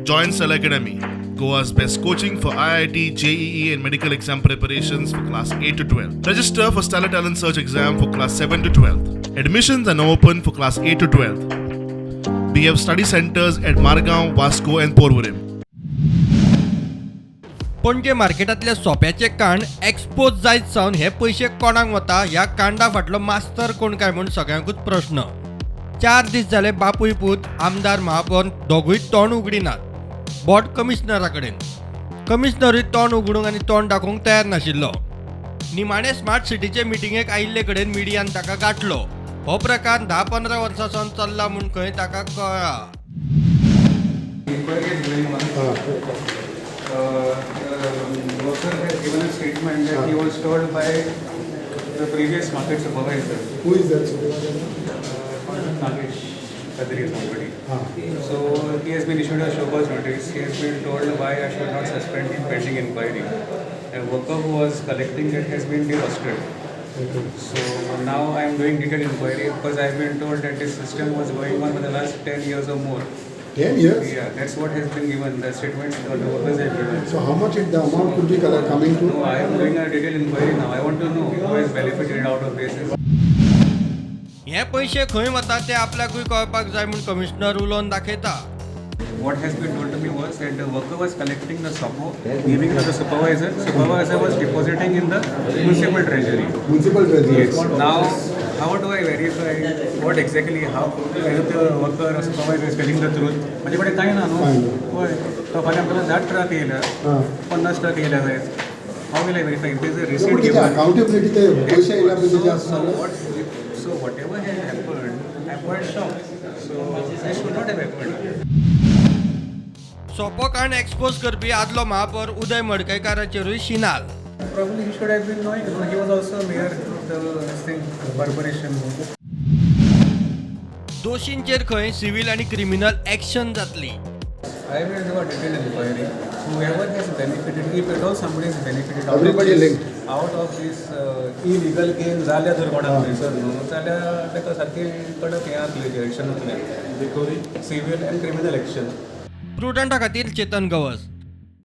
Join Stellar Academy, Goa's best coaching for IIT, JEE, and medical exam preparations for class 8 to 12. Register for Stellar Talent Search exam for class 7 to 12. Admissions are now open for class 8 to 12. We have study centers at Margaon, Vasco, and Porvorim. Panaji मार्केटांतल्या सोप्याचें कांड expose जायत सावन हे पयशे कोणाक वता, ह्या कांडा फाटलो मास्तर कोण काय म्हूण सगळ्यांकूच प्रश्न. 4 दीस जाले, बापूय पूत, आमदार महापौर दोगूय तोंड उगडिनात. बोट कमिशनरा कडेन. कमिशनरूय तोंड उगडूंक आनी तोंड दाखोवंक तयार नाशिल्लो. निमाणे स्मार्ट सिटीचे मिटिंगेक आयिल्ले कडेन मिडियान ताका गांठलो. हो प्रकार 10-15 वर्सां सावन चल्ला म्हूण खंय ताका कळ्ळा. Inquiry is going on. Worker has given a statement that he was told by the previous market supervisor, Who is that supervisor? Nagesh Kadri somebody. Ah. So he has been issued a show cause notice. He has been told why I should not suspend him pending inquiry. A worker who was collecting it has been derostered. So now I am doing detailed inquiry because I have been told that this system was going on for the last 10 years or more. 10 years? Yeah, that's what has been given, the statements that the workers have given. So how much it, the amount could be coming to? No, I am doing a detailed inquiry now. I want to know who has benefited out of this. हे पयशे खंय वता ते आपल्याकूय कळपाक जाय म्हूण commissioner उलोवन दाखयता. What has been told to me was that the worker was collecting the sopo, giving to the supervisor. Supervisor was depositing in the municipal treasury. Municipal treasury? Yes. Now, how do I verify what exactly, how, whether the worker or supervisor is telling the truth? माझे कडेन कांय ना न्हू. कांय ना. हय, तो फाल्यां आमकां 10 ट्रक येयल्या, Ah. 50 ट्रक येयल्या जायत. How will I verify? If there is a No, receipt but त्याची given. Accountability, ते पैसे येयला पळय तेजे So, आसता. So whatever has happened, I'm quite shocked. So this should not have happened. सोपो कांड एक्सपोज करपी आदलो महापौर उदय मडकयकाराचेरूय शिनाल. Probably he should have been knowing. No, he was also mayor of the this thing, corporation. दोशींचेर खंय civil आनी criminal action जातली. I will do a detailed inquiry. Whoever has benefited, if at all somebody has benefited out Everybody of this, linked. Out of this illegal gain जाल्या जर कोणाक थंयसर न्हू जाल्यार ताका सारकी कडक हें जातलें, एक्शन जातलें, सिवील आनी क्रिमिनल एक्शन. प्रुडंटा खातीर चेतन गवस.